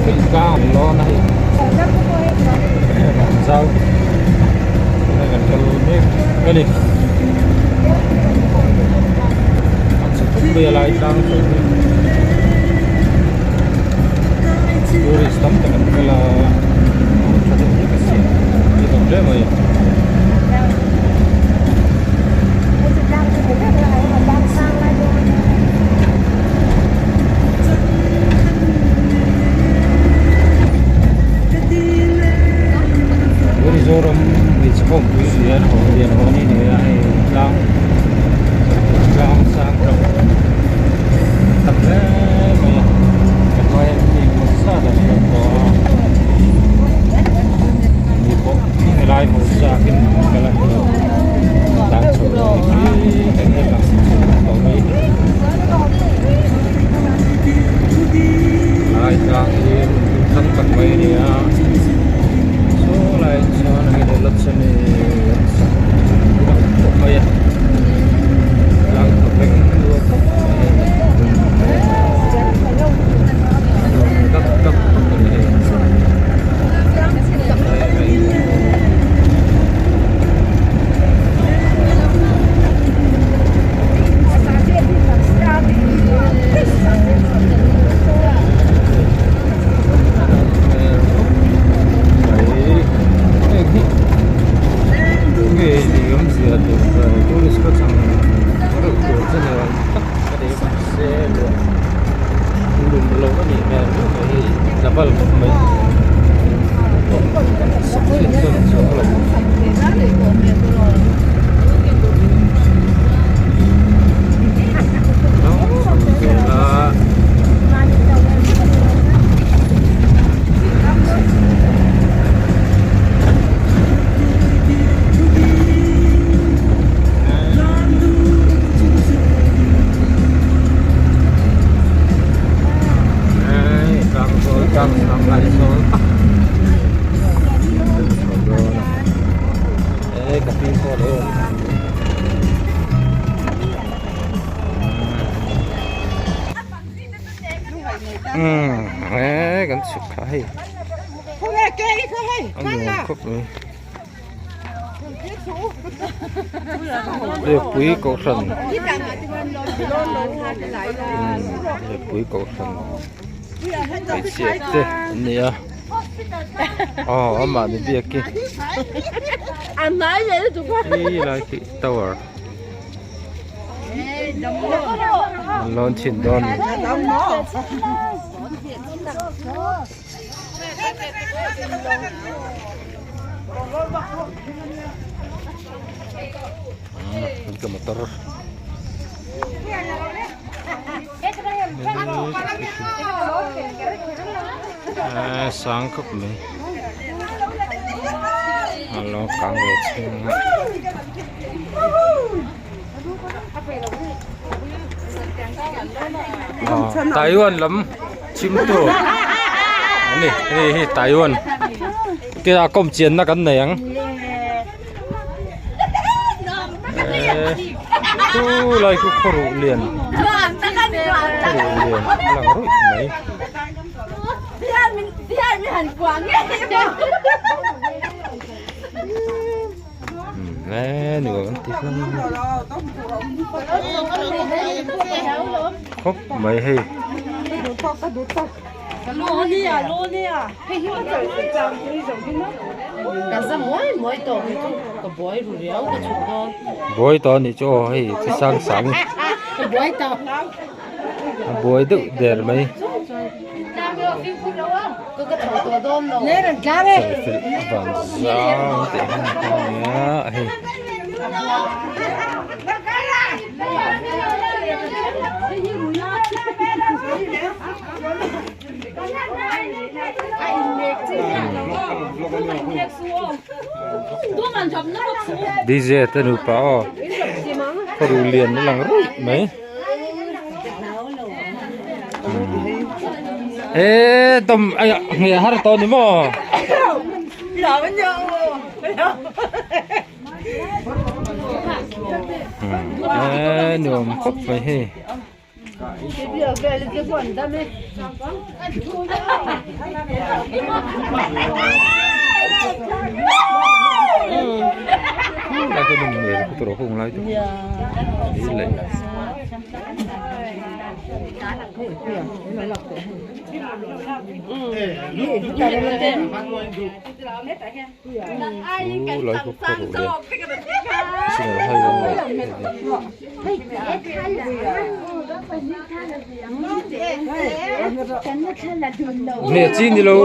Pui tlang an lawn a hei an zau tunah kan kal mek a ni a chhe khawp mai a lai tlang chho hi tourist tam tak an kal a tha deuh hlek a siam a ni hle mai. Mizoram hmeichhe khawmpui lian haw lian haw ni ni a hei tlang tlang sang tawh tam hle mai a a hnuai ah mi engemaw zat an awm tawh a mi pawh helai hmuh chak in an kal a tlan chho dawn hi heng hi lang tawh mai lai tlang hi thlang tak mai a ni a saw lai chuan hei lawchani an sak ang khawp mai a tlang tha veng luah khawp mai dap dap tak a ni hei. Umm kan chhuk thla hei a nuam khawp mai Liakpui kohhran Liakpui kohhran hmeichhia te an ni a aw amah ni biak hi khi lai khi tower an lawn chhin dawn a ni. Ka motor sang khawp mai a lo kang ve chhung a Taiwan lam chhimtu ani hei hi Taiwan tia kawm chianna kan nei ang. Chu lai chu khaw ruh lian khaw ruh lian a lang ruih mai. Nge nuam an ti hlawm khawp mai hei. Buai tawh anih chu aw hei chi sang sang a buai deuh der mai van zau tih hi a nia hei. DJ te nupa aw khaw lian a lang ruih mai e dawm ai ngheh har tawh ni maw. E nuam khawp mai hei. Lai te nawm hmel khaw tur a hung lai te hi leh. Chu lai khaw khaw ruh lian single highway leh nge chi ni lo.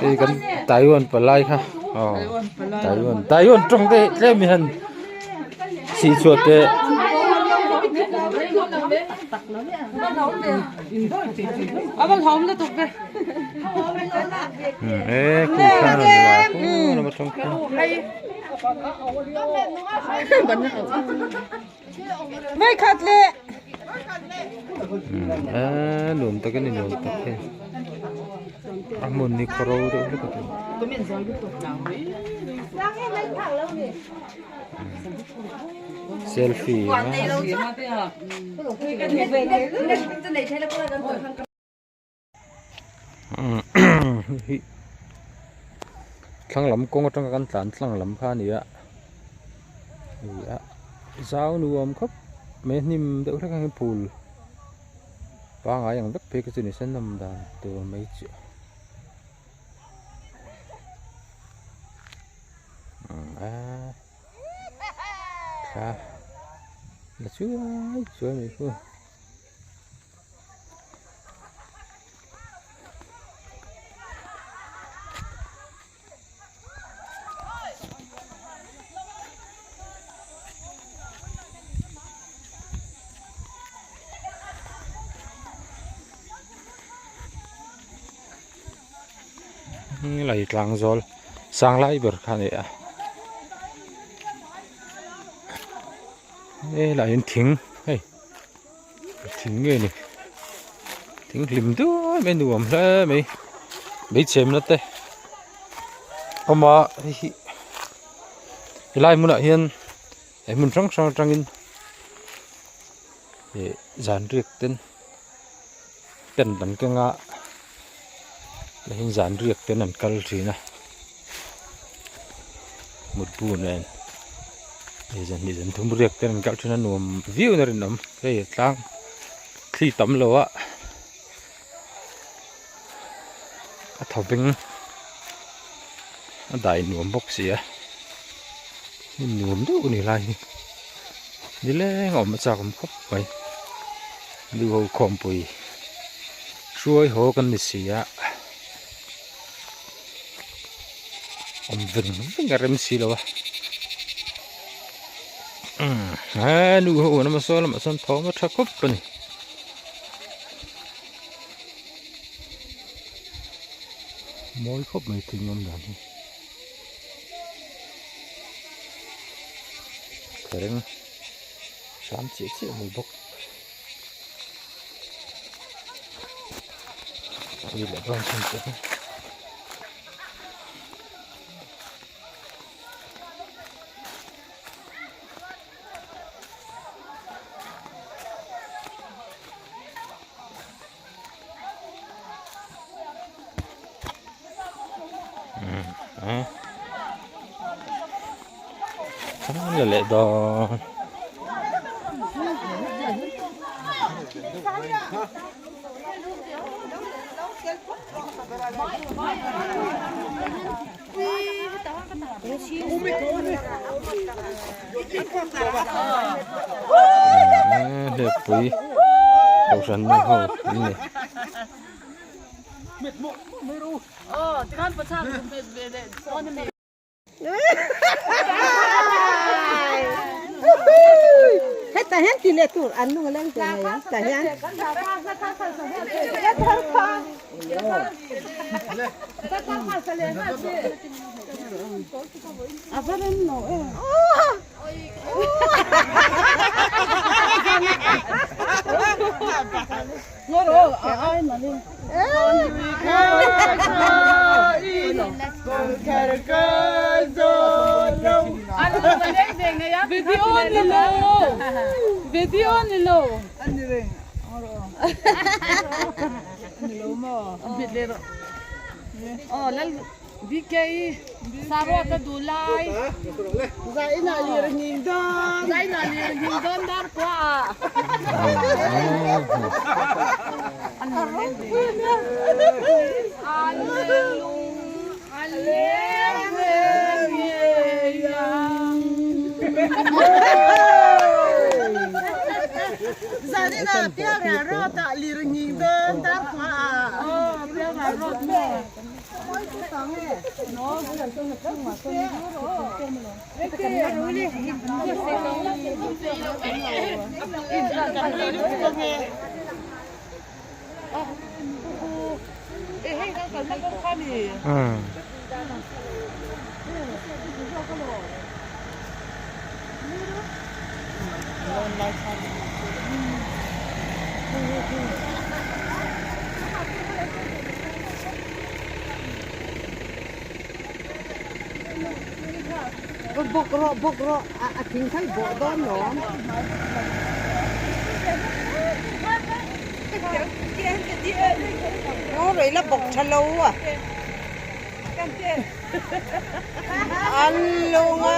Hei kan Taiwan palai kha aw Taiwan Taiwan tawng te tlem in han chhih chhuah teh. E khu khan an la khu lama tawng khu. E nuam tak a ni nuam tak hei a hmun hi khaw ro deuh hlek a ni. Selfie a thlang lam kawng atanga kan tlan tlang lam kha a ni a hei a zau nuam khawp mai hnim deuh hlek ang hi phul pangai ang vek phei kha chu ni se nawm dan tur mai chiah. Thla la chuai chuai mai khu. Lei tlang zawl sang lai ber kha a ni a helaiah hian thing hei thing nge ni thing hlim duai mai nuam hle mai beichemna te awm a hei hi helai hmunah hian he hmun hrang hrang atangin ih zan riak ten tent an keng a tihian zan riak ten an kal thin a mutbu nen hei zan hnih zan thum riak ten an kal thin a nuam viau in a rinawm hei tlang thli tam lo a a thaw veng a dai nuam bawk si a hmun nuam deuh a ni lai hi nileng a awm a chak awm khawp mai nu ho khawmpui hruai haw kan ni si a awm veng veng a rem si lo a umm he nu ho an awm a saw lamah sawn thawm a tha khawp a ni. Mawi khawp mai thing awm dan hi thereng hram chiah chiah mai bawk hei leh dawn chhan te hi. La leh dawn. Hlepui kohhran nu ho an ni. Hetah hian ti leh tur an nung a leng tur mai ang tah hian. Video ni lo video ni lo BK Saruata Dulai Zaina lir nging dawn dar kua ah. Zaina piara rota lir nging dawn dar kua ah. Bawk rawh bawk rawh a thing kha i bawh dawn lawm. Ngaw rei la bawk tha lo a. An lung a.